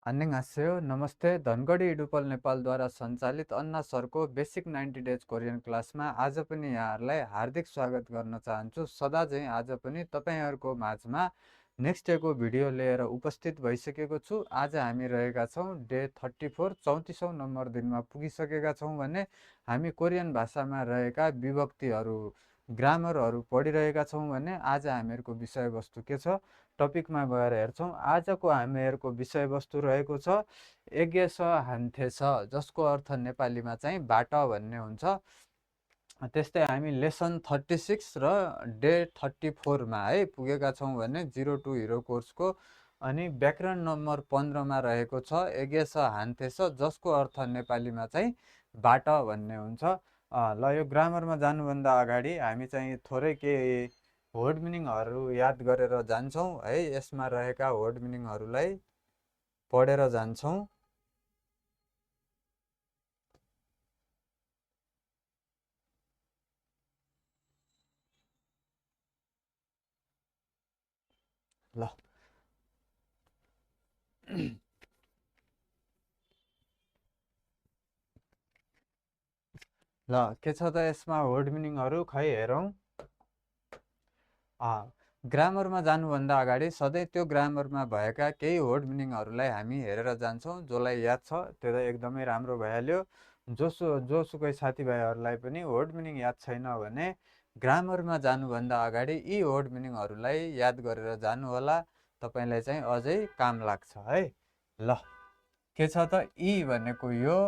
안녕하세요. नमस्ते। धनगढी इडुपल नेपालद्वारा सञ्चालित अन्ना सरको बेसिक 90 डेज कोरियन क्लासमा आज पनि यहाँहरूलाई हार्दिक स्वागत गर्न चाहन्छु। सदा चाहिँ आज पनि तपाईँहरूको माझमा नेक्स्ट डेको भिडियो लिएर उपस्थित भइसकेको छु। आज हामी रहेका छौँ डे 34 34औं नम्बर दिनमा पुगिसकेका छौँ भने हामी कोरियन भाषामा रहेका विभक्तिहरू ग्रामरहरू पढिरहेका छौँ भने आज हामीहरूको विषयवस्तु के छ टपिकमा गएर हेर्छौँ। आजको हामीहरूको विषयवस्तु रहेको छ एगेस हान्थेछ, जसको अर्थ नेपालीमा चाहिँ बाट भन्ने हुन्छ। त्यस्तै हामी लेसन 36 र डे 34मा है पुगेका छौँ भने 02 हिरो कोर्सको। अनि व्याकरण नम्बर 15मा रहेको छ एगेस हान्थेछ, जसको अर्थ नेपालीमा चाहिँ बाट भन्ने हुन्छ। ल यो ग्रामरमा जानुभन्दा अगाडि हामी चाहिँ थोरै केही वर्ड मिनिङहरू याद गरेर जान्छौँ है। यसमा रहेका वर्ड मिनिङहरूलाई पढेर जान्छौँ। ल ल के छ त यसमा वर्ड मिनिङहरू खै हेरौँ। ग्रामरमा जानुभन्दा अगाडि सधैँ त्यो ग्रामरमा भएका केही वर्ड मिनिङहरूलाई हामी हेरेर जान्छौँ। जसलाई याद छ त्यो त एकदमै राम्रो भइहाल्यो। जोसुकै साथीभाइहरूलाई पनि वर्ड मिनिङ याद छैन भने ग्रामरमा जानुभन्दा अगाडि यी वर्ड मिनिङहरूलाई याद गरेर जानुहोला, तपाईँलाई चाहिँ अझै काम लाग्छ है। ल के छ त यी भनेको यो,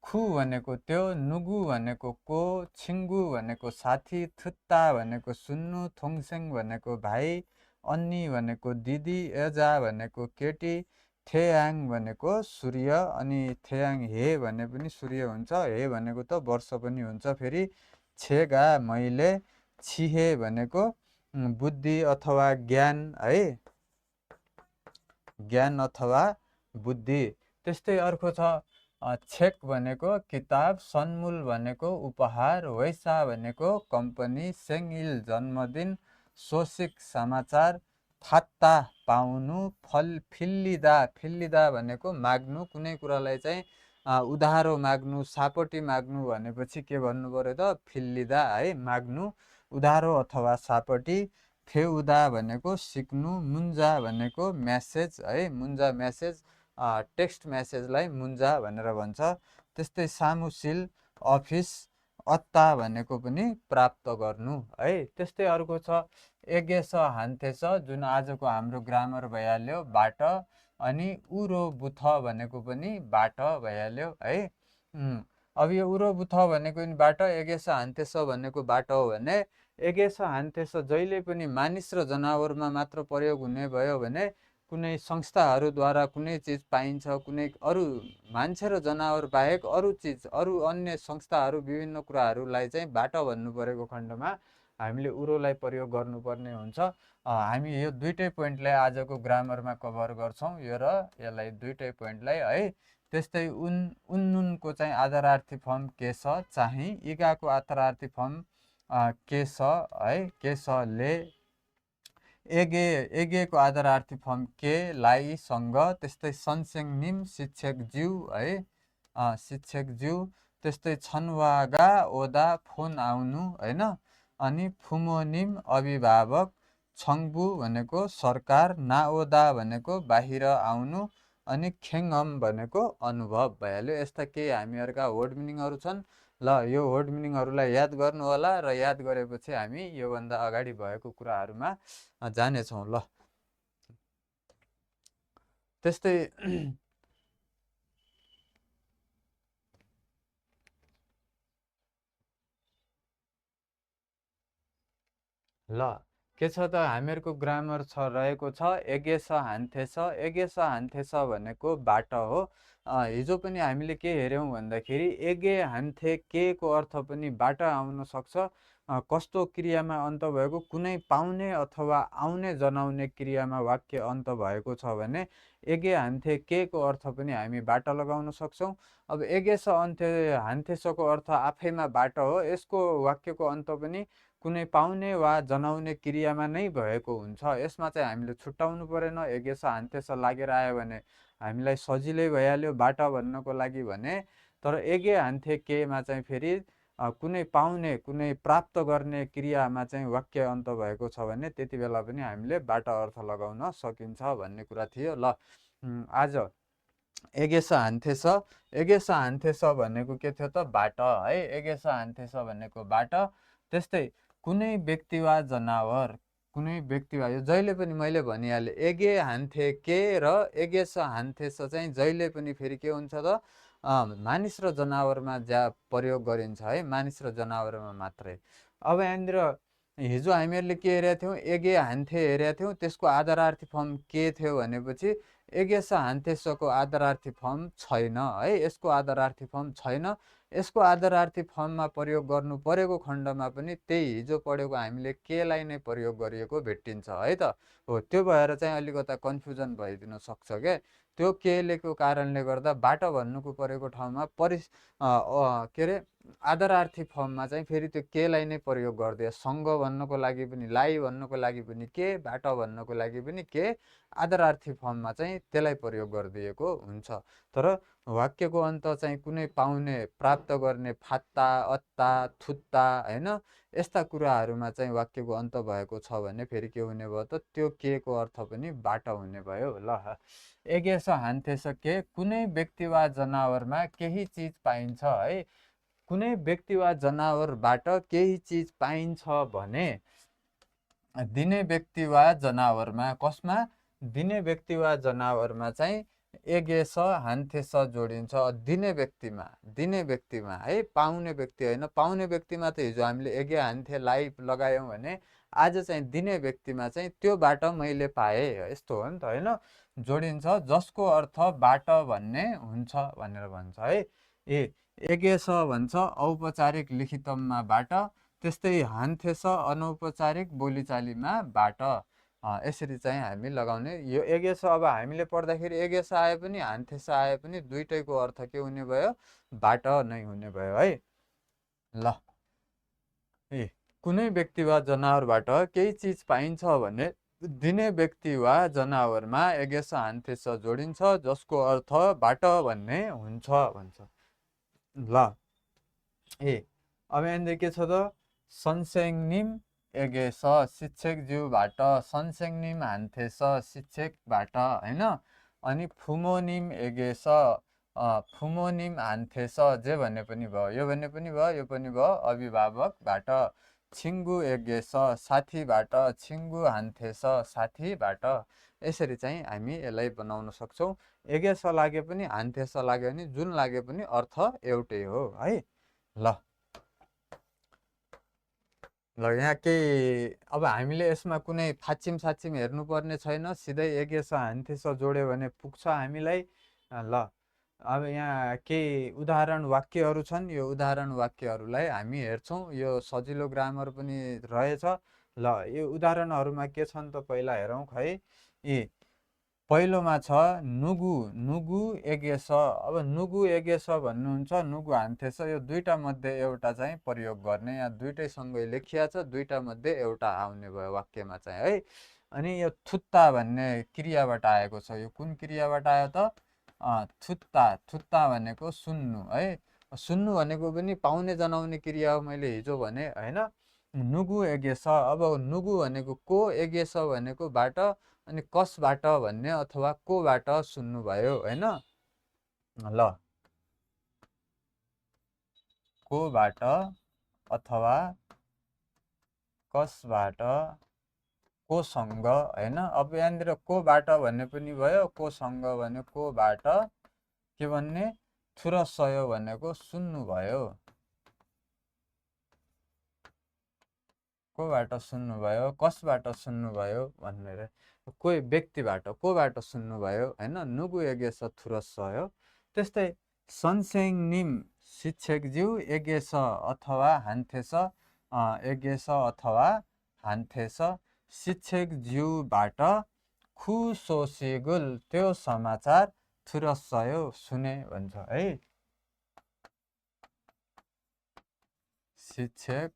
खु भनेको त्यो, नुगु भनेको को, छिङ्गु भनेको साथी, थुत्ता भनेको सुन्नु, थोङसेङ भनेको भाइ, अन्नी भनेको दिदी, एजा भनेको केटी, थेयाङ भनेको सूर्य। अनि थेयाङ हे भने पनि सूर्य हुन्छ, हे भनेको त वर्ष पनि हुन्छ। फेरि छेगा मैले, छिहे भनेको बुद्धि अथवा ज्ञान है, ज्ञान अथवा बुद्धि। त्यस्तै अर्को छ छेक भनेको किताब, सन्मुल भनेको उपहार, वैसा भनेको कम्पनी, सेङइल जन्मदिन, सोसिक समाचार, थात्ता पाउनु, फिल्लिदा फिल्लिदा भनेको माग्नु, कुनै कुरालाई चाहिँ उधारो माग्नु, सापटी माग्नु भनेपछि के भन्नु पर्यो त फिल्लिदा है, माग्नु उधारो अथवा सापटी। फेउदा भनेको सिक्नु, मुन्जा भनेको म्यासेज है, मुन्जा म्यासेज, टेक्स्ट म्यासेजलाई मुन्जा भनेर भन्छ। त्यस्तै सामुसिल अफिस, अत्ता भनेको पनि प्राप्त गर्नु है। त्यस्तै अर्को छ एगेस हान्थेछ, जुन आजको हाम्रो ग्रामर भइहाल्यो बाट। अनि उरो बुथ भनेको पनि बाट भइहाल्यो है। अब यो उरो बुथ भनेको नि बाट, एगेस हान्थेछ भनेको बाट हो भने एगेस हान्थेछ जहिले पनि मानिस र जनावरमा मात्र प्रयोग हुने भयो भने कुनै संस्थाहरूद्वारा कुनै चिज पाइन्छ, कुनै अरू मान्छे र जनावर बाहेक अरू चिज, अरू अन्य संस्थाहरू, विभिन्न कुराहरूलाई चाहिँ बाट भन्नु परेको खण्डमा हामीले उरोलाई प्रयोग गर्नुपर्ने हुन्छ। हामी यो दुइटै पोइन्टलाई आजको ग्रामरमा कभर गर्छौँ, यो र यसलाई दुइटै पोइन्टलाई है। त्यस्तै उन्नुनको चाहिँ आदरार्थी फर्म के छ चाहिँ, इगाको आदरार्थी फर्म के छ है, के छले। एगेको आदरार्थी फर्म के लाई सँग। त्यस्तै सनसेङ निम शिक्षक ज्यू है, शिक्षक ज्यू। त्यस्तै छनवागा ओदा फोन आउनु होइन। अनि फुमोनिम अभिभावक, छङ्बु भनेको सरकार, नाओदा भनेको बाहिर आउनु, अनि खेङम भनेको अनुभव भइहाल्यो। यस्ता केही हामीहरूका वर्ड मिनिङहरू छन्। ल यो वर्ड मिनिङहरूलाई याद गर्नु होला र याद गरेपछि हामी योभन्दा अगाडि भएको कुराहरूमा जानेछौँ। ल त्यस्तै ल के छ त हामीहरूको ग्रामर छ रहेको छ एगेस हान्थेछ। एगेस हान्थेछ भनेको बाट हो। हिजो पनि हामीले के हेऱ्यौँ भन्दाखेरि एगे हान्थे के को अर्थ पनि बाट आउन सक्छ। कस्तो क्रियामा अन्त भएको, कुनै पाउने अथवा आउने जनाउने क्रियामा वाक्य अन्त भएको छ भने एगे हान्थे के को अर्थ पनि हामी बाट लगाउन सक्छौँ। अब एगेस हान्थेछको अर्थ आफैमा बाट हो, यसको वाक्यको अन्त पनि कुनै पाउने वा जनाउने क्रियामा नै भएको हुन्छ। यसमा चाहिँ हामीले छुट्याउनु परेन। एगेस हान्थेस लागेर आयो भने हामीलाई सजिलै भइहाल्यो बाट भन्नको लागि भने। तर एगे हान्थे केमा चाहिँ फेरि कुनै पाउने कुनै प्राप्त गर्ने क्रियामा चाहिँ वाक्य अन्त भएको छ भने त्यति बेला पनि हामीले बाट अर्थ लगाउन सकिन्छ भन्ने कुरा थियो। ल आज एगेस हान्थेस, एगेस हान्थेस भनेको के थियो त बाट है। एगेस हान्थेस भनेको बाट। त्यस्तै कुनै व्यक्ति वा जनावर, कुनै व्यक्ति वा, यो जहिले पनि मैले भनिहालेँ एगे हान्थे के र एगेस हान्थेस चाहिँ जहिले पनि फेरि के हुन्छ त मानिस र जनावरमा प्रयोग गरिन्छ है, मानिस र जनावरमा मात्रै। अब यहाँनिर हिजो हामीहरूले के हेरेका थियौँ, एगे हान्थे हेरेका थियौँ। त्यसको आदरार्थी फर्म के थियो भनेपछि एगेस हान्थेसको आदरार्थी फर्म छैन है, यसको आदरार्थी फर्म छैन। यसको आदरार्थी फर्ममा प्रयोग गर्नु परेको खण्डमा पनि त्यही हिजो पढेको हामीले केलाई नै प्रयोग गरिएको भेटिन्छ है त। हो, त्यो भएर चाहिँ अलिकता कन्फ्युजन भइदिन सक्छ क्या। त्यो केलेको कारणले गर्दा बाट भन्नुको परेको ठाउँमा के अरे आदरार्थी फर्ममा चाहिँ फेरि त्यो केलाई नै प्रयोग गरिदियो। सँग भन्नको लागि पनि, लाई भन्नको लागि पनि के, बाट भन्नको लागि पनि के, आदरार्थी फर्ममा चाहिँ त्यसलाई प्रयोग गरिदिएको हुन्छ। तर वाक्यको अन्त चाहिँ कुनै पाउने, प्राप्त गर्ने, फात्ता, अत्ता, थुत्ता होइन, यस्ता कुराहरूमा चाहिँ वाक्यको अन्त भएको छ भने फेरि के हुने भयो त त्यो के को अर्थ पनि बाट हुने भयो। ल एगेस हान्थेस के, कुनै व्यक्ति वा जनावरमा केही चिज पाइन्छ है। कुनै व्यक्ति वा जनावरबाट केही चिज पाइन्छ भने दिने व्यक्ति वा जनावरमा, कसमा, दिने व्यक्ति वा जनावरमा चाहिँ एगेस हान्थेस जोडिन्छ। दिने व्यक्तिमा, दिने व्यक्तिमा है, पाउने व्यक्ति होइन। पाउने व्यक्तिमा त हिजो हामीले एगे हान्थे लाई लगायौँ भने आज चाहिँ दिने व्यक्तिमा चाहिँ त्योबाट मैले पाएँ यस्तो हो नि त होइन, जोडिन्छ। जसको अर्थ बाट भन्ने हुन्छ भनेर भन्छ है। एगेस भन्छ औपचारिक लिखितममा बाट। त्यस्तै हान्थेस अनौपचारिक बोलीचालीमा बाट। यसरी चाहिँ हामी लगाउने। यो एगेस अब हामीले पढ्दाखेरि एगेस आए पनि हान्थेस आए पनि दुइटैको अर्थ के हुने भयो, बाट नै हुने भयो है। ल कुनै व्यक्ति वा जनावरबाट केही चिज पाइन्छ भने दिने व्यक्ति वा जनावरमा एगेस हान्थेस जोडिन्छ। जसको अर्थ बाट भन्ने हुन्छ भन्छ। ल अब यहाँनिर के छ त, सन्सेङनिम एगेस शिक्षकज्यूबाट, सन्सेङनिम हान्थेस शिक्षकबाट होइन। अनि फुमोनिम एगेस, फुमोनिम हान्थेस जे भने पनि भयो, यो भने पनि भयो, यो पनि भयो अभिभावकबाट। छिङ्गु एगेस साथीबाट, छिङ्गु हान्थेस साथीबाट। यसरी चाहिँ हामी यसलाई बनाउन सक्छौँ। एगेस लागे पनि हान्थेस लाग्यो भने जुन लागे पनि अर्थ एउटै हो है। ल यहाँ केही अब हामीले यसमा कुनै फाचिम साचिम हेर्नुपर्ने छैन, सिधै एगेस हान्थेस जोड्यो भने पुग्छ हामीलाई। ल अब यहाँ केही उदाहरण वाक्यहरू छन्, यो उदाहरण वाक्यहरूलाई हामी हेर्छौँ। यो सजिलो ग्रामर पनि रहेछ। ल यो उदाहरणहरूमा के छन् त पहिला हेरौँ खै। पहिलोमा छ नुगु, नुगु एगेस। अब नुगु एगेस भन्नुहुन्छ, नुगु हान्थेस, यो दुईटा मध्ये एउटा चाहिँ प्रयोग गर्ने। यहाँ दुईटै सँगै लेखिया छ, दुईटा मध्ये एउटा आउने भयो वाक्यमा चाहिँ है। अनि यो थुत्ता भन्ने क्रियाबाट आएको छ। यो कुन क्रियाबाट आयो त, थुत्ता। थुत्ता भनेको सुन्नु है। सुन्नु भनेको पनि पाउने जनाउने क्रिया हो, मैले हिजो भने होइन। नुगु एगेस, अब नुगु भनेको को, एगेस भनेको बाट, अनि कसबाट भन्ने अथवा कोबाट सुन्नुभयो होइन। ल कोबाट अथवा कसबाट, कोसँग होइन। अब यहाँनिर कोबाट भन्ने पनि भयो, कोसँग भन्यो, कोबाट के भन्ने, थुरसयो भनेको सुन्नुभयो, कोबाट सुन्नुभयो, कसबाट सुन्नुभयो भनेर, कोही व्यक्तिबाट, कोबाट सुन्नुभयो होइन। नुगु एगेस थुरसयो। त्यस्तै सन्सेङनिम शिक्षकज्यू एगेस अथवा हान्थेस, एगेस अथवा हान्थेस शिक्षकज्यूबाट खुसोसिगुल, त्यो समाचार थुरसयो सुने भन्छ है। शिक्षक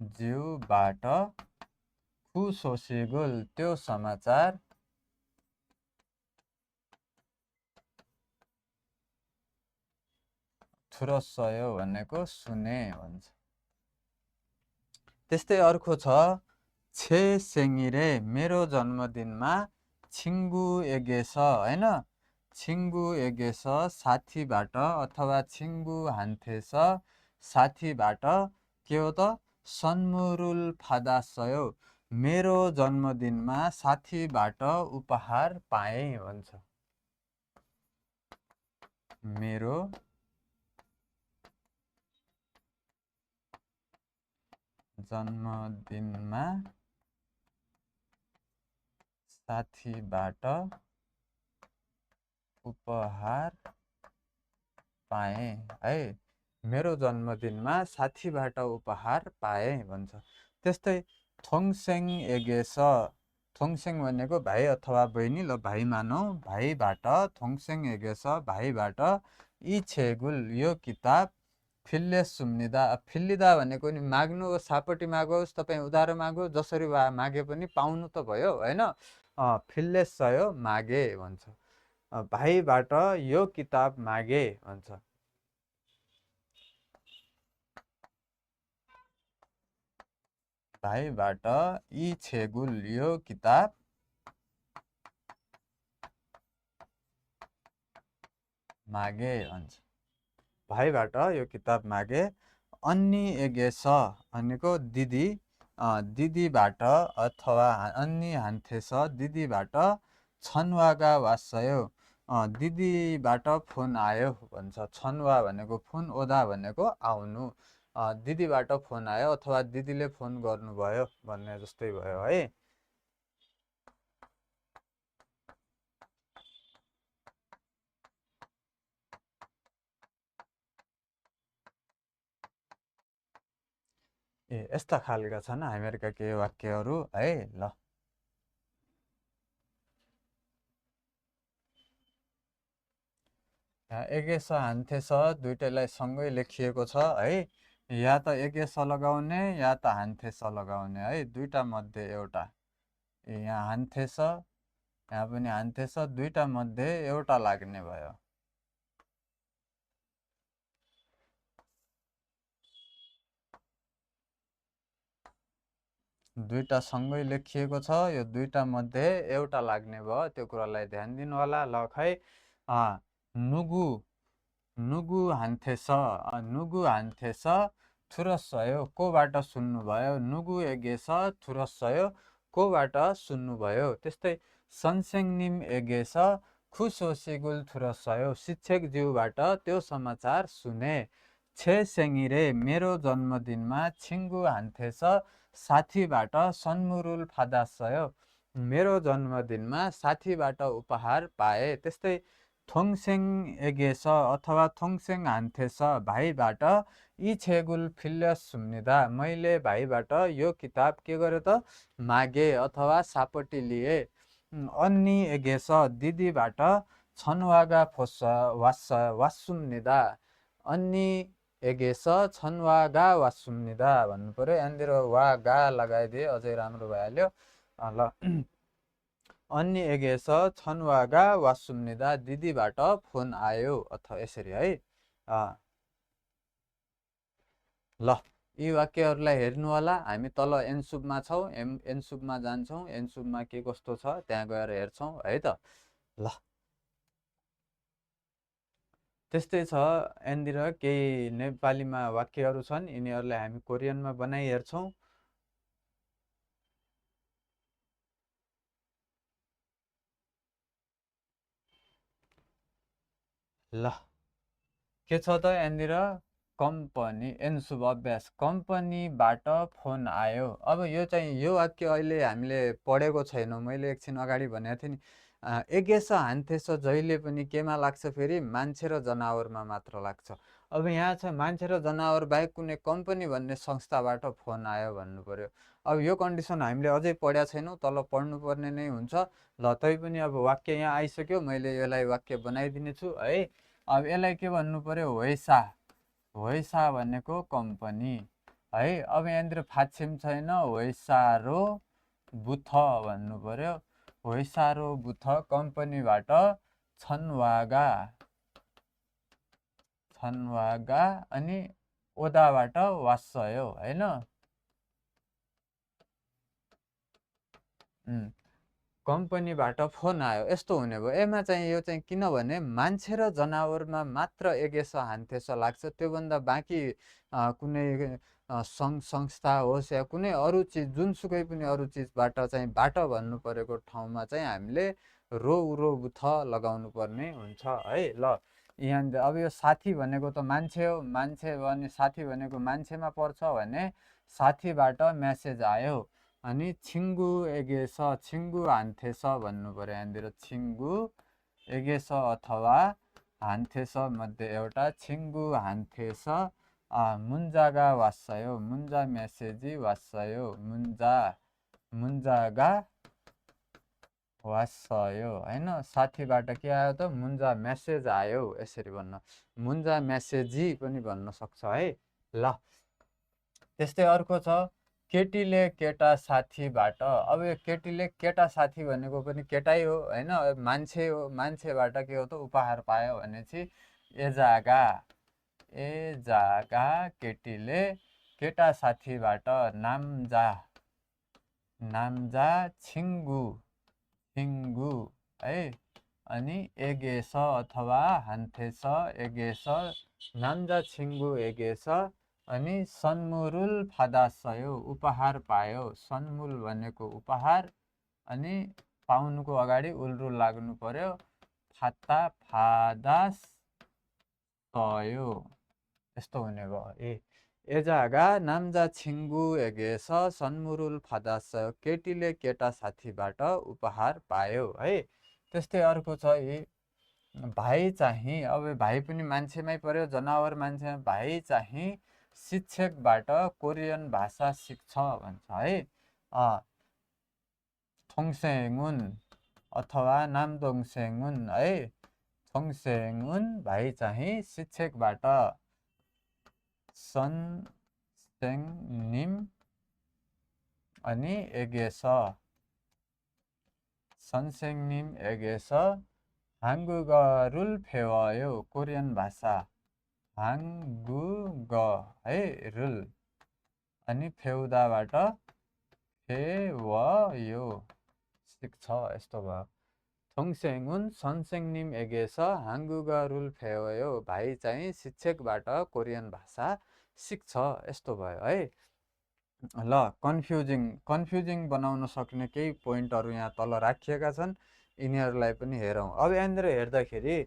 ज्यूबाट खुसोसिगुल त्यो समाचार थुरस्सयो भनेको सुने भन्छ। त्यस्तै अर्को छ छे सेङ्गिरे मेरो जन्मदिनमा छिङ्गु एगेस हैन, छिङ्गु एगेस साथीबाट अथवा छिङ्गु हान्थेस साथीबाट के हो त सन्मुरुल फादासयो मेरो जन्मदिनमा साथीबाट उपहार पाएँ भन्छ। मेरो जन्मदिनमा साथीबाट उपहार पाएँ है, मेरो जन्मदिनमा साथीबाट उपहार पाएँ भन्छ। त्यस्तै थोङसेङ एगेस, थोङसेङ भनेको भाइ अथवा बहिनी, ल भाइ मानौ, भाइबाट थोङसेङ एगेस भाइबाट यी छेगुल यो किताब फिल्लेस सुम्निदा, फिल्लिदा भनेको नि माग्नु, सापट्टि मागोस् तपाईँ उधारो मागो जसरी मागे पनि पाउनु त भयो होइन, फिल्लेस सयो मागे भन्छ। भाइबाट यो किताब मागे भन्छ। भाइबाट यी छेगुल यो किताब मागे भन्छ। भाइबाट यो किताब मागे। अन्नी एगेस भनेको दिदी, दिदीबाट अथवा अन्नी हान्थेस दिदीबाट छनवागा वासयो दिदीबाट फोन आयो भन्छ। छनवा भनेको फोन, ओदा भनेको आउनु, दिदीबाट फोन आयो अथवा दिदीले फोन गर्नुभयो भन्ने जस्तै भयो है। ए यस्ता खालका छन् हामीहरूका केही वाक्यहरू है। ल एगेस हान्थेस दुइटैलाई सँगै लेखिएको छ है, या त एगेस लगाउने या त हान्थेस लगाउने है, दुईटा मध्ये एउटा। यहाँ हान्थेस यहाँ पनि हान्थेस, दुईटा मध्ये एउटा लाग्ने भयो। दुईटा सँगै लेखिएको छ, यो दुईटा मध्ये एउटा लाग्ने भयो, त्यो कुरालाई ध्यान दिनु होला। ल खै नुगु, नुगु हान्थेस, नुगु हान्थेस थुरस्सयो कोबाट सुन्नुभयो, नुगु एगेस थुरस्सयो कोबाट सुन्नुभयो। त्यस्तै सनसेङनिम एगेस खुसोसिगुल थुरस्सयो शिक्षक ज्यूबाट त्यो समाचार सुने। छे सेङ्गिरे मेरो जन्मदिनमा छिङ्गु हान्थेस साथीबाट सन्मुरुल फादासयो मेरो जन्मदिनमा साथीबाट उपहार पाए। त्यस्तै थोङसेङ एगेस अथवा थोङसेङ हान्थेस भाइबाट यी छेगुल फिल्लस सुम्निदा मैले भाइबाट यो किताब के गरेँ त मागे अथवा सापट्टि लिए। अन्नी एगेस दिदीबाट छनवागा फोस वासुम्निदा अन्नी एगेस छनवागा वासुम्निदा भन्नु पर्यो। यहाँनिर वा गा लगाइदिए अझै राम्रो भइहाल्यो। ल अन्नी एगेस छनवागा वासुम्निदा दिदीबाट फोन आयो अथवा यसरी है। ल यी वाक्यहरूलाई हेर्नु होला। हामी तल एनसुबमा छौँ, एनसुबमा जान्छौँ, एनसुबमा के कस्तो छ त्यहाँ गएर हेर्छौँ है त। ल त्यस्तै छ, यहाँनिर केही नेपालीमा वाक्यहरू छन्, यिनीहरूलाई हामी कोरियनमा बनाइ हेर्छौँ। ल के छ त यहाँनिर कम्पनी, एनसुब अभ्यास, कम्पनीबाट फोन आयो। अब यो चाहिँ यो वाक्य अहिले हामीले पढेको छैनौँ, मैले एकछिन अगाडि भनेको थिएँ नि, एगेस हान्थेस जहिले पनि केमा लाग्छ फेरि मान्छे र जनावरमा मात्र लाग्छ। अब यहाँ छ मान्छे र जनावर बाहेक कुनै कम्पनी भन्ने संस्थाबाट फोन आयो भन्नु पर्यो। अब यो कन्डिसन हामीले अझै पढ्या छैनौँ, तल पढ्नुपर्ने नै हुन्छ। ल तैपनि अब वाक्य यहाँ आइसक्यो, मैले यसलाई वाक्य बनाइदिने छु है। अब यसलाई के भन्नु पर्यो, होइसा, होइसा भनेको कम्पनी, है। अब यहाँनिर फाक्षम छैन, होइसारो बुथ भन्नु पर्यो। होइसारो बुथ कम्पनीबाट छन्वागा अनि ओदाबाट वास्सयो होइन। कम्पनीबाट फोन आयो, यस्तो हुने भयो। यसमा चाहिँ यो चाहिँ किनभने मान्छे र जनावरमा मात्र एगेस हान्थेस लाग्छ, त्योभन्दा बाँकी कुनै सङ्घ संस्था होस् या कुनै अरू चिज, जुनसुकै पनि अरू चिजबाट चाहिँ बाट भन्नु परेको ठाउँमा चाहिँ हामीले रो उरो बुथ लगाउनु पर्ने हुन्छ है। ल यहाँ अब यो साथी भनेको त मान्छे हो, मान्छे भने साथी भनेको मान्छेमा पर्छ भने साथीबाट म्यासेज आयो अनि छिङ्गु एगेस, छिङ्गु हान्थेस भन्नु पर्यो। यहाँनिर छिङ्गु एगेस अथवा हान्थेस मध्ये एउटा छिङ्गु हान्थेस मुन्जागा वास्सयो, मुन्जा मेसेजी वास्सयो, मुन्जागा वास्सयो होइन। साथीबाट के आयो त मुन्जा मेसेज आयो, यसरी भन्न। मुन्जा मेसेजी पनि भन्न सक्छ है। ल त्यस्तै अर्को छ केटीले केटा साथीबाट। अब यो केटीले केटा साथी भनेको पनि केटै हो होइन, मान्छे हो। मान्छेबाट के हो त उपहार पायो भनेपछि एजागा केटीले केटा साथीबाट नाम्जा छिङ्गु है। अनि एगेस अथवा हान्थेस एगेस, नाम्जा छिङ्गु एगेस अनि सन्मुरुल फादासयो, उपहार पायो। सन्मुल भनेको उपहार अनि पाउनुको अगाडि उल्रुल लाग्नु पर्यो, फाता फादास तयो, यस्तो हुने भयो। एजागा नाम्जा छिङ्गु एगेस सन्मुरुल फादासयो, केटीले केटा साथीबाट उपहार पायो है। त्यस्तै अर्को छ भाइ चाहिँ, अब भाइ पनि मान्छेमै पर्यो, जनावर मान्छे। भाइ चाहिँ शिक्षकबाट कोरियन भाषा सिक्छ भन्छ है। थोङसेङुन अथवा नामदोङसेङुन है। थोङसेङुन भाइ चाहिँ शिक्षकबाट, सनसेङनिम अनि एगेस, सनसेङनिम एगेस हाङ्गुगरुल फेवायो, कोरियन भाषा हाङ्गुग है रुल अनि फेउदाबाट फेवयो सिक्छ, यस्तो भयो। थोङसेङुन सनसेङनिम एगेस हाङ्गुगरुल फेवयो, भाइ चाहिँ शिक्षकबाट कोरियन भाषा सिक्छ, यस्तो भयो है। ल कन्फ्युजिङ बनाउन सक्ने केही पोइन्टहरू यहाँ तल राखिएका छन्, यिनीहरूलाई पनि हेरौँ। अब यहाँनिर हेर्दाखेरि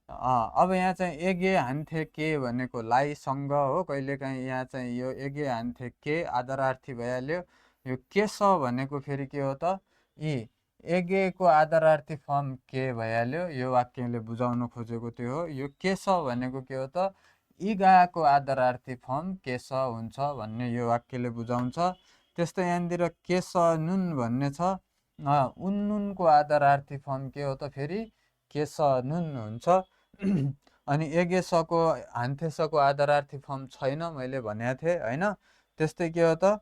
अब यहाँ चाहिँ एगे हान्थे के भनेको लाइसँग हो। कहिलेकाहीँ यहाँ चाहिँ यो एगे हान्थे के आदरार्थी भइहाल्यो। यो केस भनेको फेरि के हो त, एगेको आदरार्थी फर्म के भइहाल्यो, यो वाक्यले बुझाउन खोजेको त्यो हो। यो केस भनेको के हो त, इगाको आदरार्थी फर्म केस हुन्छ भन्ने यो वाक्यले बुझाउँछ। त्यस्तै यहाँनिर केस नुन भन्ने छ, उन्नुनको आदरार्थी फर्म के हो त फेरि केस नुन हुन्छ। अनि एगेसको हान्थेसको आदरार्थी फर्म छैन, मैले भनेको थिएँ होइन। त्यस्तै के हो त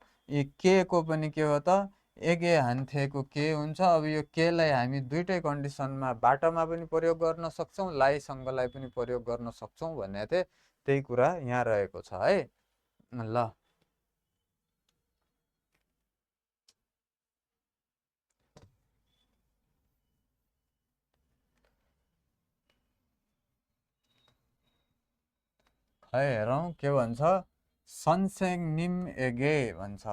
के को पनि के हो त एगे हान्थेको के हुन्छ। अब यो केलाई हामी दुइटै कन्डिसनमा बाटोमा पनि प्रयोग गर्न सक्छौँ, लाइसँगलाई पनि प्रयोग गर्न सक्छौँ भनेको थिएँ, त्यही कुरा यहाँ रहेको छ है। ल खै हेरौँ के भन्छ। सनसेङनिम एगे भन्छ,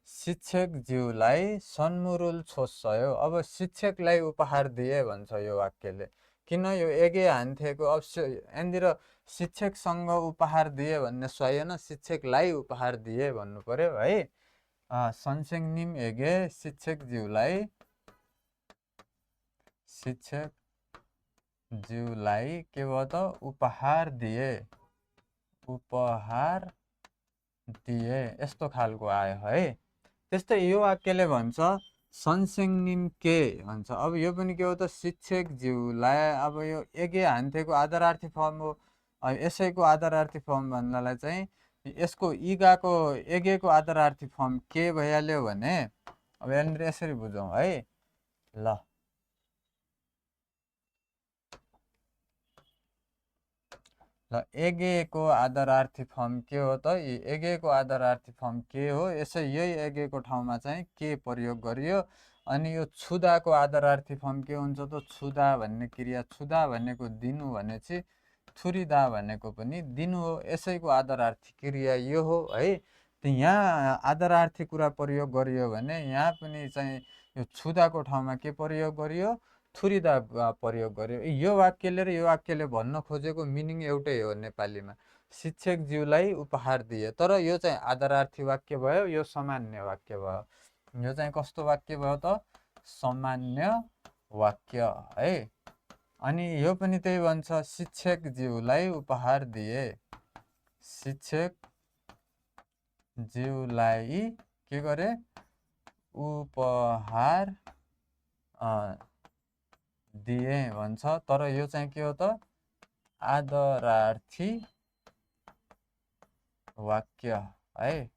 शिक्षकज्यूलाई सन्मुरुल छोस्यो। अब शिक्षकलाई उपहार दिए भन्छ यो वाक्यले। किन यो एगे हान्थेको यहाँनिर शिक्षकसँग उपहार दिए भन्ने सही, शिक्षकलाई उपहार दिए भन्नु पर्यो है। सनसेङनिम एगे शिक्षकज्यूलाई के भयो त उपहार दिए, यस्तो खालको आयो है। त्यस्तै यो वाक्यले भन्छ सनसेङनिम के भन्छ। अब यो पनि के हो त शिक्षकज्यूलाई, अब यो एगे हान्थेको आदरार्थी फर्म हो। यसैको आदरार्थी फर्म भन्नलाई चाहिँ यसको इगाको एगेको आदरार्थी फर्म के भइहाल्यो भने अब यहाँनिर यसरी बुझौँ है। ल ल एगेको आदरार्थी फर्म के हो त? एगेको आदरार्थी फर्म के हो? यसै यही एगेको ठाउँमा चाहिँ के प्रयोग गरियो। अनि यो छुदाको आदरार्थी फर्म के हुन्छ त? छुदा भन्ने क्रिया, छुदा भनेको दिनु भनेपछि थुरिदा भनेको पनि दिनु हो। यसैको आदरार्थी क्रिया यो हो है। यहाँ आदरार्थी कुरा प्रयोग गरियो भने यहाँ पनि चाहिँ यो छुदाको ठाउँमा के प्रयोग गरियो? थुरिदा प्रयोग गर्यो। यो वाक्यले र यो वाक्यले भन्न खोजेको मिनिङ एउटै हो नेपालीमा, शिक्षकज्यूलाई उपहार दिए। तर यो चाहिँ आदरार्थी वाक्य भयो, यो सामान्य वाक्य भयो। यो चाहिँ कस्तो वाक्य भयो त? सामान्य वाक्य है। अनि यो पनि त्यही भन्छ, शिक्षकज्यूलाई उपहार दिए। शिक्षकज्यूलाई के गरे? उपहार दिए भन्छ। तर यो चाहिँ के हो त? आदरार्थी वाक्य है।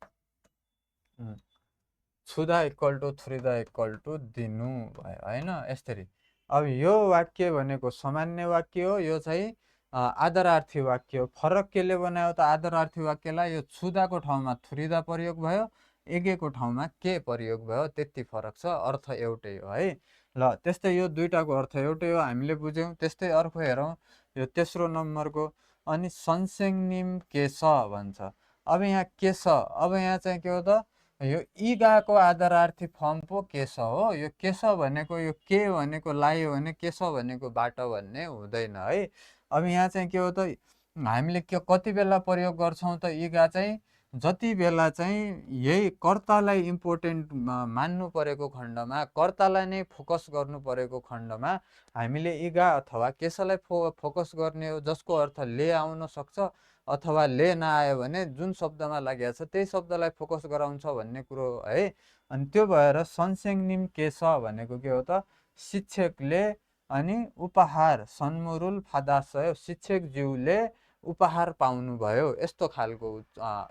छुदा इक्वल टु थुरिदा इक्वल टु दिनु भयो होइन, यसरी। अब यो वाक्य भनेको सामान्य वाक्य हो, यो चाहिँ आदरार्थी वाक्य हो। फरक केले बनायो त आदरार्थी वाक्यलाई? यो छुदाको ठाउँमा थुरिदा प्रयोग भयो, एगेको ठाउँमा के प्रयोग भयो, त्यति फरक छ, अर्थ एउटै हो है। ल त्यस्तै यो दुईटाको अर्थ एउटै हो, हामीले बुझ्यौँ। त्यस्तै अर्को हेरौँ, यो तेस्रो नम्बरको। अनि सन्सेङनिम केश भन्छ। अब यहाँ केश, अब यहाँ चाहिँ के हो त? यो इगाको आदरार्थी फर्म पो केश हो। यो केश भनेको यो के भनेको लायो भने केश भनेको बाट भन्ने हुँदैन है। अब यहाँ चाहिँ के हो त? हामीले के कति बेला प्रयोग गर्छौँ त इगा चाहिँ? जति बेला चाहिँ यही कर्तालाई इम्पोर्टेन्ट मान्नु परेको खण्डमा, कर्तालाई नै फोकस गर्नु परेको खण्डमा हामीले इगा अथवा केशलाई फोकस गर्ने हो, जसको अर्थ ले आउन सक्छ अथवा ले नआयो भने जुन शब्दमा लागेको छ त्यही शब्दलाई फोकस गराउँछ भन्ने कुरो है। अनि त्यो भएर सन्सेङनिम केश भनेको के हो त? शिक्षकले अनि उपहार सन्मुरुल फादासय, शिक्षकज्यूले उपहार पाउनुभयो, यस्तो खालको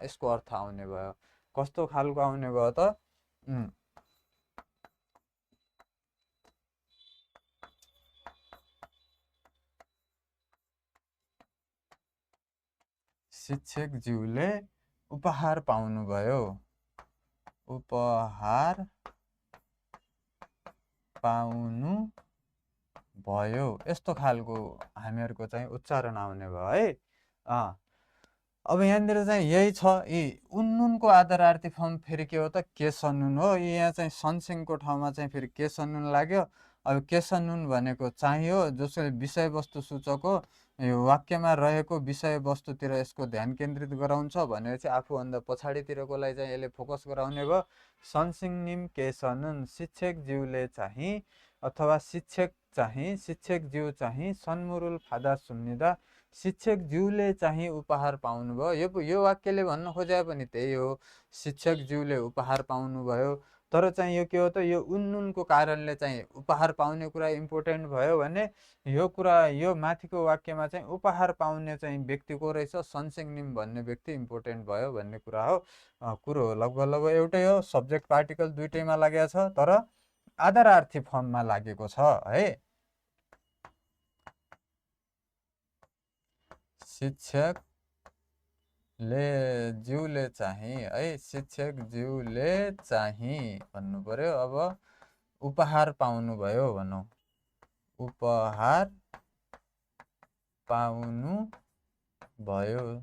यसको अर्थ आउने भयो। कस्तो खालको आउने भयो त? शिक्षकज्यूले उपहार पाउनुभयो, उपहार पाउनु भयो, यस्तो खालको हामीहरूको चाहिँ उच्चारण आउने भयो है। अब यहाँनिर चाहिँ यही छ। यी उन्नुनको आदरार्थी फर्म फेरि के हो त? केसनुन हो। यहाँ चाहिँ सनसिङको ठाउँमा चाहिँ फेरि केसनुन लाग्यो। अब केसनुन भनेको चाहियो जसले विषयवस्तु सूचक हो, यो वाक्यमा रहेको विषयवस्तुतिर यसको ध्यान केन्द्रित गराउँछ भनेपछि आफूभन्दा पछाडितिरकोलाई चाहिँ यसले फोकस गराउने भयो। सनसिङनिम केसनुन, शिक्षकज्यूले चाहिँ अथवा शिक्षकज्यू चाहिँ सन्मुरुल फादा सुन्निदा, शिक्षकज्यूले चाहिँ उपहार पाउनुभयो। यो वाक्यले भन्न खोजे पनि त्यही हो, शिक्षकज्यूले उपहार पाउनुभयो। तर चाहिँ यो के हो त? यो उन्नुनको कारणले चाहिँ उपहार पाउने कुरा इम्पोर्टेन्ट भयो भने यो कुरा, यो माथिको वाक्यमा चाहिँ उपहार पाउने चाहिँ व्यक्ति को रहेछ? सन्सेङनिम भन्ने व्यक्ति इम्पोर्टेन्ट भयो भन्ने कुरा हो। कुरो हो लगभग लगभग एउटै हो। सब्जेक्ट पार्टिकल दुइटैमा लागेको छ, तर आदरार्थी फर्ममा लागेको छ है। शिक्षकज्यूले चाहिँ है, शिक्षकज्यूले चाहिँ भन्नु पर्यो। अब उपहार पाउनुभयो भनौँ, उपहार पाउनु भयो।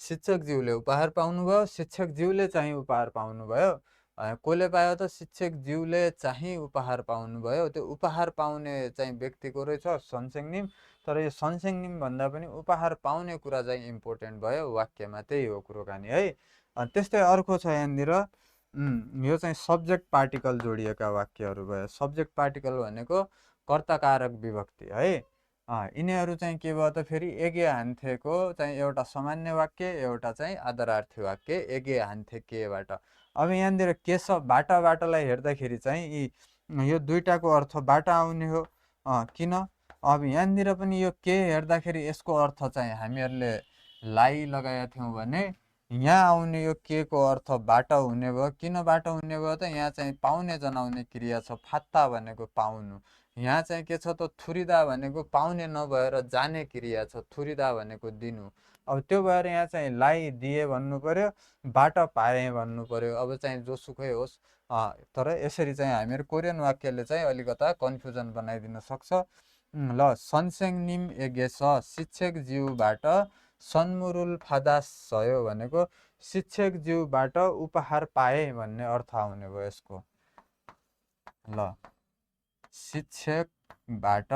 शिक्षकज्यूले उपहार पाउनुभयो, शिक्षकज्यूले चाहिँ उपहार पाउनुभयो। कसले पायो त? शिक्षकज्यूले चाहिँ उपहार पाउनुभयो। त्यो उपहार पाउने चाहिँ व्यक्तिको रहेछ सन्सेङनिम। तर यो सन्सेङनिम भन्दा पनि उपहार पाउने कुरा चाहिँ इम्पोर्टेन्ट भयो वाक्यमा, त्यही हो कुरोकानी है। त्यस्तै अर्को छ यहाँनिर, यो चाहिँ सब्जेक्ट पार्टिकल जोडिएका वाक्यहरू भयो। सब्जेक्ट पार्टिकल भनेको कर्ताकारक विभक्ति है। यिनीहरू चाहिँ के भयो त? फेरि एगे हान्थेको चाहिँ एउटा सामान्य वाक्य, एउटा चाहिँ आदरार्थी वाक्य, एगे हान्थे केबाट। अब यहाँनिर केश बाटालाई हेर्दाखेरि चाहिँ यो दुईटाको अर्थ बाटा आउने हो। किन? अब यहाँनिर पनि यो के हेर्दाखेरि यसको अर्थ चाहिँ हामीहरूले लाई लगाएका थियौँ भने यहाँ आउने यो के को अर्थ बाट हुने भयो। किन बाट हुने भयो त यहाँ चाहिँ पाउने जनाउने क्रिया छ, फात्ता भनेको पाउनु। यहाँ चाहिँ के छ त थुरिदा भनेको पाउने नभएर जाने क्रिया छ, थुरिदा भनेको दिनु। अब त्यो भएर यहाँ चाहिँ लाई दिए भन्नु पर्यो, बाट पाएँ भन्नु पर्यो। अब चाहिँ जोसुकै होस्, तर यसरी चाहिँ हामीहरू कोरियन वाक्यले चाहिँ अलिकता कन्फ्युजन बनाइदिन सक्छ। ल सनसेङ निम एगेस शिक्षक ज्यूबाट सन्मुरुल फादास सयो भनेको शिक्षक ज्यूबाट उपहार पाए भन्ने अर्थ आउने भयो यसको। ल शिक्षकबाट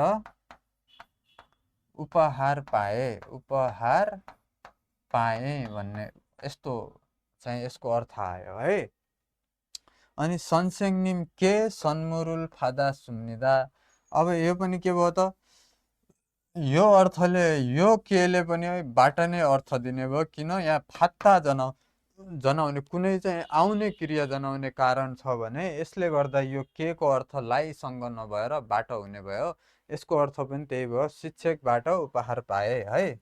उपहार पाए, उपहार पाएँ भन्ने यस्तो चाहिँ यसको अर्थ आयो है। अनि सनसेङ निम के सन्मुरुल फादा सुम्निदा। अब यो पनि के भयो त यो अर्थले यो केले पनि बाट नै अर्थ दिने भयो। किन यहाँ फात्ता जनाउने कुनै चाहिँ आउने क्रिया जनाउने कारण छ भने यसले गर्दा यो के को अर्थ लाइसँग नभएर बाट हुने भयो। यसको अर्थ पनि त्यही भयो, शिक्षकबाट उपहार पाए है।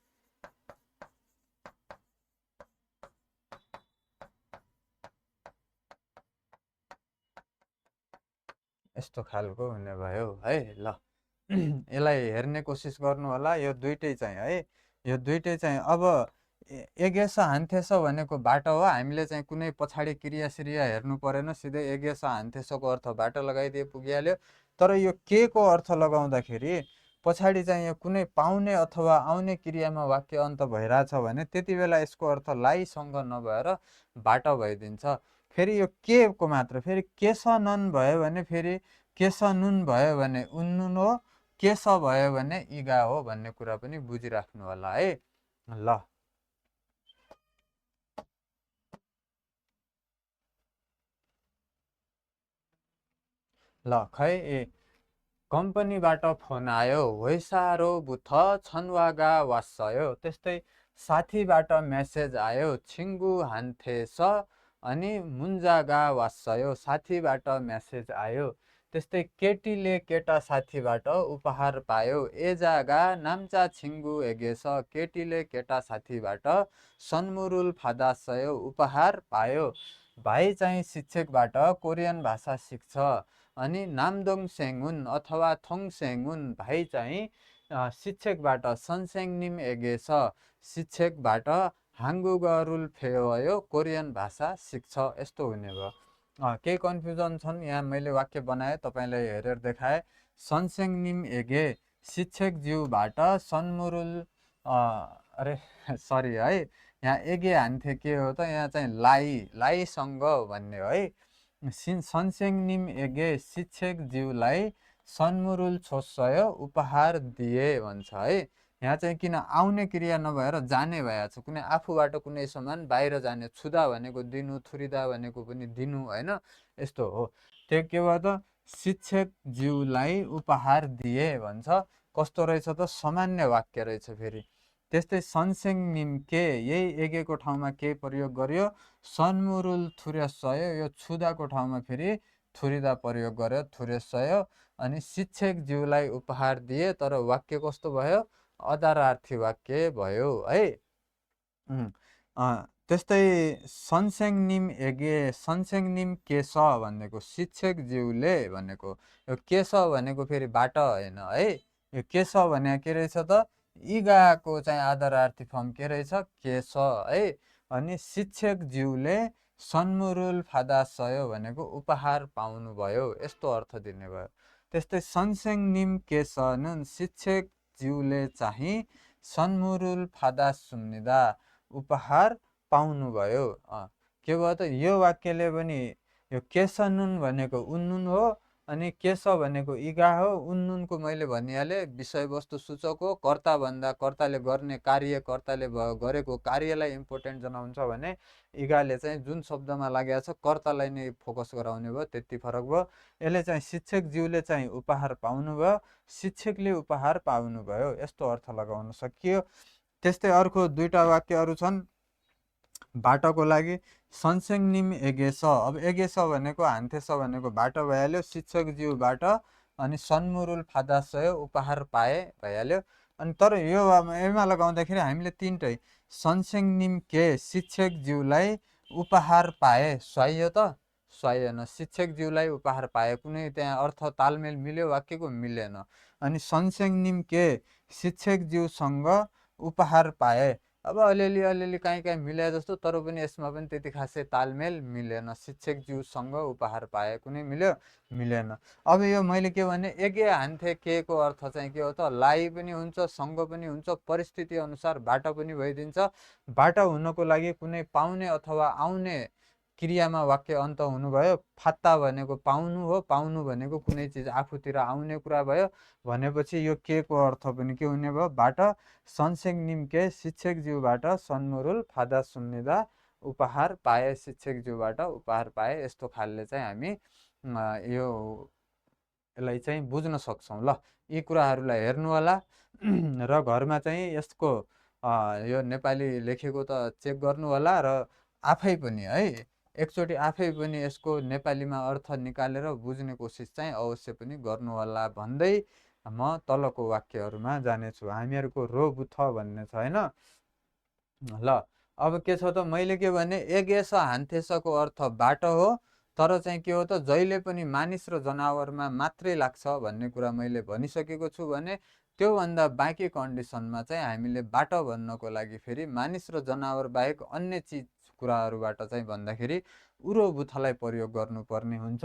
यस्तो खालको हुने भयो है। ल यसलाई हेर्ने कोसिस गर्नु होला। यो दुइटै चाहिँ है, यो दुइटै चाहिँ अब एगेस हान्थेस भनेको बाट हो। हामीले चाहिँ कुनै पछाडि क्रिया सिरिया हेर्नु परेन, सिधै एगेस हान्थेसको अर्थ बाट लगाइदिए पुगिहाल्यो। तर यो के को अर्थ लगाउँदाखेरि पछाडि चाहिँ यो कुनै पाउने अथवा आउने क्रियामा वाक्य अन्त भइरहेछ भने त्यति बेला यसको अर्थ लाइसँग नभएर बाट भइदिन्छ। फेरि यो के को मात्र फेरि केस नन भयो भने फेरि केस नुन भयो भने उन्नुन हो, केस भयो भने इगा हो भन्ने कुरा पनि बुझिराख्नु होला है। ल ल खै कम्पनीबाट फोन आयो, वैसारो बुथ छनवागा वासयो। त्यस्तै साथीबाट मेसेज आयो, छिङ्गु हान्थेस अनि मुन्जागा वासयो। साथीबाट मेसेज आयो। त्यस्तै केटीले केटा साथीबाट उपहार पायो, एजागा नाम्चा छिङ्गु एगेस। केटीले केटा साथीबाट सन्मुरुल फादासयो उपहार पायो। भाइ चाहिँ शिक्षकबाट कोरियन भाषा सिक्छ। अनि नामदोङ सेङुन अथवा थोङ सेङुन भाइ चाहिँ शिक्षकबाट सनसेङ निम एगेस शिक्षकबाट हाङ्गुगरुल फेयो कोरियन भाषा सिक्छ। यस्तो हुने भयो। केही कन्फ्युजन छन् यहाँ मैले वाक्य बनाएँ, तपाईँलाई हेरेर देखाएँ। सनसेङ निम एगे शिक्षक ज्यूबाट सन्मुरुल अरे सरी है, यहाँ एगे हान्थे के हो त यहाँ चाहिँ लाइसँग भन्ने हो है। सनसेङ निम एगे शिक्षक ज्यूलाई सन्मुरुल छोसय उपहार दिए भन्छ है। यहाँ चाहिँ किन आउने क्रिया नभएर जाने भएछ। कुनै आफूबाट कुनै सामान बाहिर जाने, छुदा भनेको दिनु, थुरिदा भनेको पनि दिनु होइन, यस्तो हो। त्यो के भयो त शिक्षक ज्यूलाई उपहार दिए भन्छ। कस्तो रहेछ त सामान्य वाक्य रहेछ फेरि। त्यस्तै सनसेङ निम के यही एगेको ठाउँमा के प्रयोग गर्यो, सन्मुरुल थुर्यासय यो छुदाको ठाउँमा फेरि थुरिदा प्रयोग गर्यो, थुर्यासय। अनि शिक्षक ज्यूलाई उपहार दिए, तर वाक्य कस्तो भयो, अदारार्थी वाक्य भयो है। त्यस्तै सनसेङ निम एगे सनसेङ निम केस भनेको शिक्षक ज्यूले भनेको यो केस भनेको फेरि बाट होइन है। यो केस भने के रहेछ त इगाको चाहिँ आदरार्थी फर्म के रहेछ, केस है। अनि शिक्षक ज्यूले सन्मुरुल फादासयो भनेको उपहार पाउनुभयो, यस्तो अर्थ दिने भयो। त्यस्तै सनसेङ निम केस नुन शिक्षक ज्यूले चाहिँ सन्मुरुल फादास सुम्निदा उपहार पाउनुभयो। के भयो त यो वाक्यले पनि यो केस नुन भनेको उन्नुन हो, अनि केस भनेको इगा हो। उन्नुनको मैले भनिहालेँ विषयवस्तु सूचक हो। कर्ता भन्दा कर्ताले गर्ने कार्य, कर्ताले गरेको कार्यलाई इम्पोर्टेन्ट जनाउँछ भने इगाले चाहिँ जुन शब्दमा लागेको छ कर्तालाई नै फोकस गराउने भयो, त्यति फरक भयो। यसले चाहिँ शिक्षक ज्यूले चाहिँ उपहार पाउनुभयो, शिक्षकले उपहार पाउनुभयो, यस्तो अर्थ लगाउन सकियो। त्यस्तै अर्को दुईवटा वाक्यहरू छन् बाटोको लागि। सनसेङ निम एगेस, अब एगेस भनेको हान्थेस भनेको बाट भइहाल्यो, शिक्षक ज्यूबाट। अनि सन्मुरुल फादासय उपहार पाए भइहाल्यो। अनि तर यो एमा लगाउँदाखेरि हामीले तिनटै सन्सेङ निम्के शिक्षकज्यूलाई उपहार पाए स्वाइयो त स्वाइएन। शिक्षकज्यूलाई उपहार पाए कुनै त्यहाँ अर्थ तालमेल मिल्यो वाक्यको मिलेन। अनि सन्सेङ निम्के शिक्षकज्यूसँग उपहार पाए अब अलिअलि काहीँ काहीँ मिले जस्तो तर पनि यसमा पनि त्यति खासै तालमेल मिलेन। शिक्षकज्यूसँग उपहार पाए कुनै मिल्यो मिलेन। अब यो मैले के भने एके हान्थे के को अर्थ चाहिँ के हो त लाई पनि हुन्छ सँग पनि हुन्छ परिस्थिति अनुसार बाट पनि भइदिन्छ। बाट हुनको लागि कुनै पाउने अथवा आउने क्रियामा वाक्य अन्त हुनुभयो। फात्ता भनेको पाउनु हो पाउनु भनेको कुनै चिज आफूतिर आउने कुरा भयो भनेपछि यो के को अर्थ पनि के हुने भयो बाट सन्सेङ निम्के शिक्षकज्यूबाट सन्मुरुल फादा सुन्निदा उपहार पाए शिक्षकज्यूबाट उपहार पाए यस्तो खालले चाहिँ हामी यो यसलाई चाहिँ बुझ्न सक्छौँ। ल यी कुराहरूलाई हेर्नु होला र घरमा चाहिँ यसको यो नेपाली लेखेको त चेक गर्नु होला र आफै पनि है एकचोटि आफै पनि यसको नेपालीमा अर्थ निकालेर बुझ्ने कोसिस चाहिँ अवश्य पनि गर्नु होला भन्दै म तलको वाक्यहरूमा जानेछु। हामीहरूको रोबुथ भन्ने छ होइन। ल अब के छ त मैले के भने एगेस हान्थेसको अर्थ बाटो हो तर चाहिँ के हो त जहिले पनि मानिस र जनावरमा मात्रै लाग्छ भन्ने कुरा मैले भनिसकेको छु भने त्योभन्दा बाँकी कन्डिसनमा चाहिँ हामीले बाटो भन्नको लागि फेरि मानिस र जनावर बाहेक अन्य चिज कुराहरूबाट चाहिँ भन्दाखेरि उरो बुथलाई प्रयोग गर्नुपर्ने हुन्छ।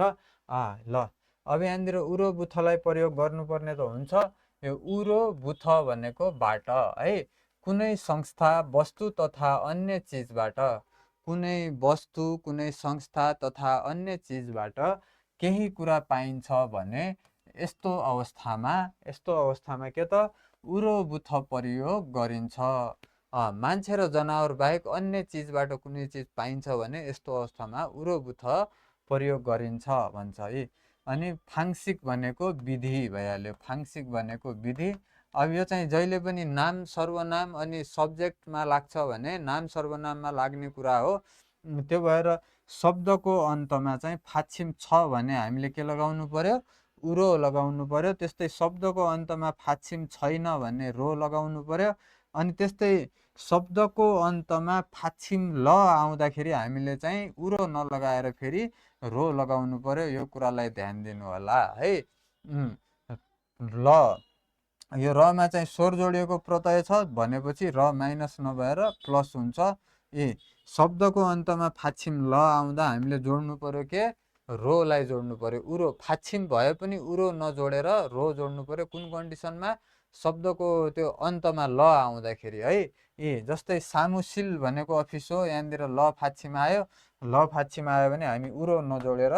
ल अब यहाँनिर उरो बुथलाई प्रयोग गर्नुपर्ने त हुन्छ। यो उरो बुथ भनेको बाट है कुनै संस्था वस्तु तथा अन्य चिजबाट कुनै वस्तु कुनै संस्था तथा अन्य चिजबाट केही कुरा पाइन्छ भने यस्तो अवस्थामा के त उरो बुथ प्रयोग गरिन्छ। मान्छे र जनावर बाहेक अन्य चिजबाट कुनै चिज पाइन्छ भने यस्तो अवस्थामा उरो बुथ प्रयोग गरिन्छ भन्छ है। अनि फाङ्सिक भनेको विधि भइहाल्यो। फाङ्सिक भनेको विधि। अब यो चाहिँ जहिले पनि नाम सर्वनाम अनि सब्जेक्टमा लाग्छ भने नाम सर्वनाममा लाग्ने कुरा हो। त्यो भएर शब्दको अन्तमा चाहिँ फाक्षिम छ भने हामीले के लगाउनु पर्यो उरो लगाउनु पर्यो। त्यस्तै शब्दको अन्तमा फाक्षिम छैन भने रो लगाउनु पर्यो। अनि त्यस्तै शब्दको अन्तमा फाक्षिम ल आउँदाखेरि हामीले चाहिँ उरो नलगाएर फेरि रो लगाउनु पर्यो। यो कुरालाई ध्यान दिनु होला है। ल यो रमा चाहिँ स्वर जोडिएको प्रत्यय छ भनेपछि र माइनस नभएर प्लस हुन्छ। शब्दको अन्तमा फाक्षिम ल आउँदा हामीले जोड्नु पर्यो के रोलाई जोड्नु पर्यो। उरो फाक्षिम भए पनि उरो नजोडेर रो जोड्नु पर्यो कुन कन्डिसनमा शब्दको त्यो अन्तमा ल आउँदाखेरि है। जस्तै सामुसिल भनेको अफिस हो यहाँनिर ल फाक्षिम आयो। ल फाक्षिम आयो भने हामी उरो नजोडेर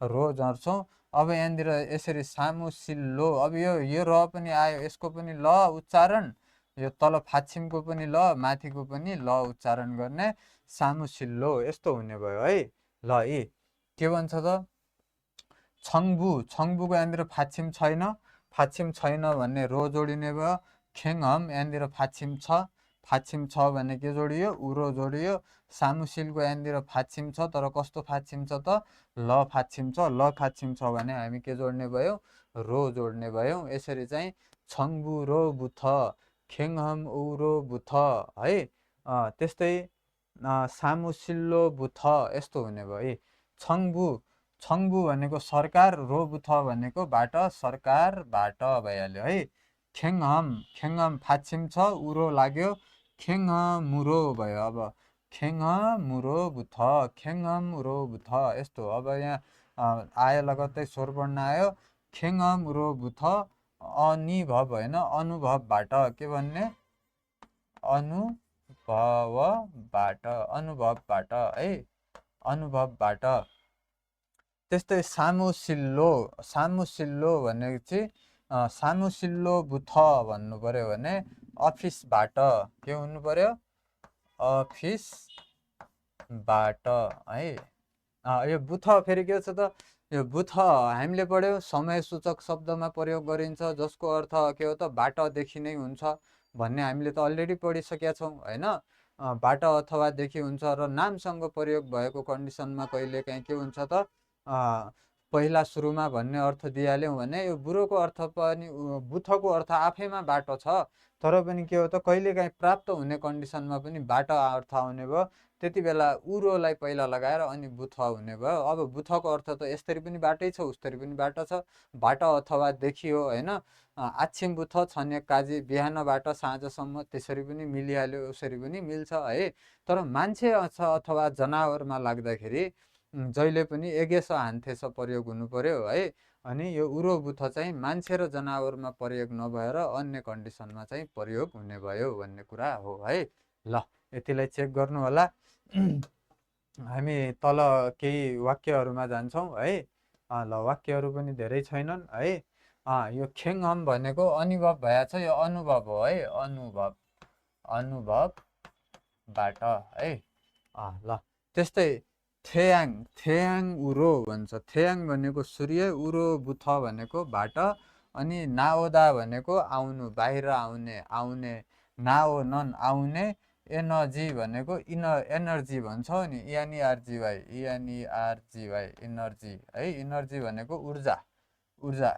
रो जोड्छौँ। अब यहाँनिर यसरी सामुसिल्लो अब यो र पनि आयो यसको पनि ल उच्चारण यो तल फाक्षिमको पनि ल माथिको पनि ल उच्चारण गर्ने सामुसिल्लो यस्तो हुने भयो है। ल के भन्छ त छङ्बुको यहाँनिर फाक्षिम छैन भन्ने रो जोडिने भयो। खेङहम यहाँनिर फाक्षिम छ भने के जोडियो उरो जोडियो। सामुसिलको यहाँनिर फाक्षिम छ तर कस्तो फाक्षिम छ त ल फाक्षिम छ भने हामी के जोड्ने भयो रो जोड्ने भयौँ। यसरी चाहिँ छङ्बु रो बुथ खेङहम उरो बुथ है। त्यस्तै सामुसिल्लो बुथ यस्तो हुने भयो है। छङ्बु भनेको सरकार रो बुथ भनेको बाट सरकारबाट भइहाल्यो है। खेङहम फाक्षिम छ उरो लाग्यो खेङमुरो भयो। अब खेङमुरो बुथ यस्तो। अब यहाँ आयो लगत्तै स्वर पढ्न आयो खेङमुरो बुथ अनिभव होइन अनुभवबाट के भन्ने अनुभवबाट है अनुभवबाट। त्यस्तै सामुसिल्लो भनेको चाहिँ सामुसिल्लो बुथ भन्नु पर्यो भने अफिसबाट के हुनु पर्यो अफिसबाट है। यो बुथ फेरि के छ त यो बुथ हामीले पढ्यो समय सूचक शब्दमा प्रयोग गरिन्छ जसको अर्थ के हो त बाटदेखि नै हुन्छ भन्ने हामीले त अलरेडी पढिसकेका छौँ होइन। बाट अथवादेखि हुन्छ र नामसँग प्रयोग भएको कन्डिसनमा कहिलेकाहीँ के हुन्छ त पहिला सुरुमा भन्ने अर्थ दिइहाल्यौँ भने यो बुरोको अर्थ पनि बुथको अर्थ आफैमा बाटो छ, तर पनि के हो त कहिलेकाहीँ प्राप्त हुने कन्डिसनमा पनि बाटो अर्थ आउने भयो। त्यति बेला उरोलाई पहिला लगाएर अनि बुथ हुने भयो। अब बुथको अर्थ त यसरी पनि बाटै छ, उसरी पनि बाटो छ। बाटो अथवा देखियो होइन, आछिम बुथ छन्या काजी बिहानबाट साँझसम्म त्यसरी पनि मिलिहाल्यो, उसरी पनि मिल्छ है। तर मान्छे अथवा जनावरमा लाग्दाखेरि जहिले पनि एगेस हान्थेस प्रयोग हुनु पर्यो है। अनि यो उरो बुथ चाहिँ मान्छे र जनावरमा प्रयोग नभएर अन्य कन्डिसनमा चाहिँ प्रयोग हुने भयो भन्ने कुरा हो है। ल यतिलाई चेक गर्नु होला। हामी तल केही वाक्यहरूमा जान्छौँ है। ल वाक्यहरू पनि धेरै छैनन् है। यो खेङहम भनेको अनुभव भएछ, यो अनुभव हो है, अनुभव, अनुभवबाट है। ल त्यस्तै थेयाङ, थेयाङ उरो भन्छ। थेयाङ भनेको सूर्य, उरो बुथ भनेको बाटो, अनि नाओदा भनेको आउनु, बाहिर आउने, आउने, नाओ नन आउने, एनर्जी भनेको एनर्जी भन्छौँ नि, इएनइआरजीवाई, इएनइआरजीवाई इनर्जी है। इनर्जी भनेको ऊर्जा, ऊर्जा।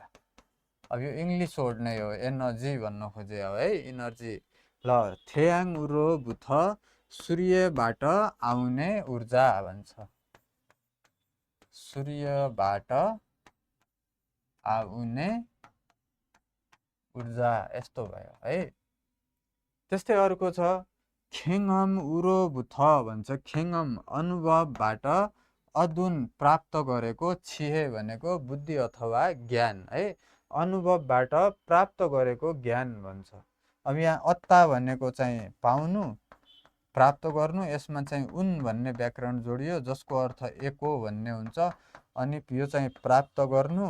अब यो इङ्ग्लिस वर्ड नै हो, एनर्जी भन्न खोजे हो है, इनर्जी। ल थेयाङ उरो बुथ सूर्यबाट आउने ऊर्जा भन्छ, सूर्यबाट आउने ऊर्जा, यस्तो भयो है। त्यस्तै अर्को छ खेङम उरो बुथ भन्छ। खेङम अनुभवबाट अधुन प्राप्त गरेको, छिहे भनेको बुद्धि अथवा ज्ञान है। अनुभवबाट प्राप्त गरेको ज्ञान भन्छ। अब यहाँ अत्ता भनेको चाहिँ पाउनु, प्राप्त गर्नु, यसमा चाहिँ उन भन्ने व्याकरण जोडियो जसको अर्थ एको भन्ने हुन्छ। अनि यो चाहिँ प्राप्त गर्नु,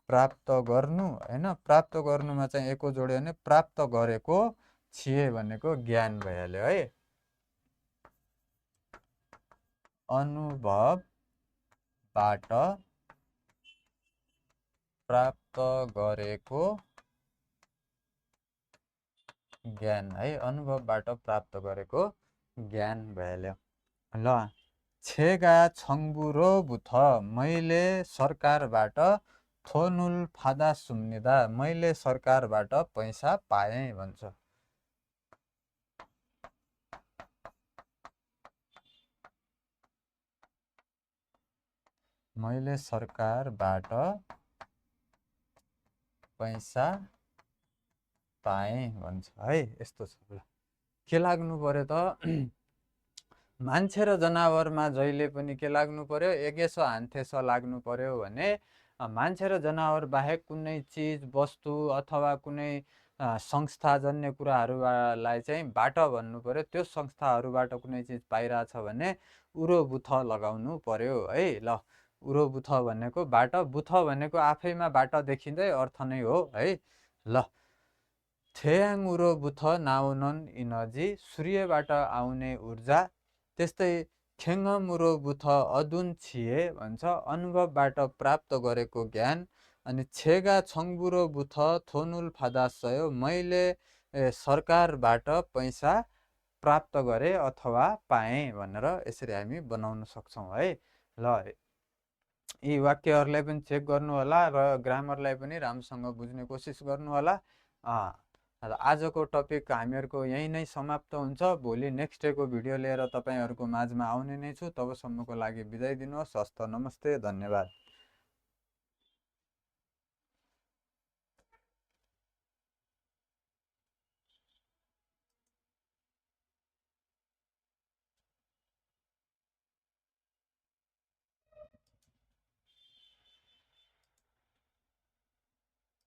प्राप्त गर्नु होइन। प्राप्त गर्नुमा चाहिँ एको जोड्यो भने प्राप्त गरेको, छिए भनेको ज्ञान भइहाल्यो है। अनुभवबाट प्राप्त गरेको ज्ञान है, अनुभवबाट प्राप्त गरेको ज्ञान भइहाल्यो। ल छेगा छङ्बुरो बुथ मैले सरकारबाट थोनुल फादा सुम्निदा, मैले सरकारबाट पैसा पाएँ भन्छ। मैले सरकारबाट पैसा पाएँ भन्छ है। यस्तो छ। ल के लाग्नु पर्यो त मान्छे र जनावरमा जहिले पनि के लाग्नु पर्यो, एगेस हान्थेस लाग्नु पर्यो भने मान्छे र जनावर बाहेक कुनै चिज वस्तु अथवा कुनै संस्थाजन्य कुराहरूलाई चाहिँ बाट भन्नु पर्यो। त्यो संस्थाहरूबाट कुनै चिज पाइरहेछ भने उरो बुथ लगाउनु पर्यो है। ल उरो बुथ भनेको बाट, बुथ भनेको आफैमा बाट देखिँदै अर्थ नै हो है। ल थेयाङ उरो बुथ नाउनन इनर्जी, सूर्यबाट आउने ऊर्जा। त्यस्तै खेङम उरो बुथ अधुन छिए भन्छ, अनुभवबाट प्राप्त गरेको ज्ञान। अनि छेगा छङ्बुरो बुथ थोनुल फादासयो, मैले सरकारबाट पैसा प्राप्त गरेँ अथवा पाएँ भनेर यसरी हामी बनाउन सक्छौँ है। ल यी वाक्यहरूलाई पनि चेक गर्नु होला र ग्रामरलाई पनि राम्रोसँग बुझ्ने कोसिस गर्नु होला। आजको टपिक हामीहरूको यहीँ नै समाप्त हुन्छ। भोलि नेक्स्ट डेको भिडियो लिएर तपाईँहरूको माझमा आउने नै छु। तबसम्मको लागि बिदाई दिनुहोस्। हस्त, नमस्ते, धन्यवाद।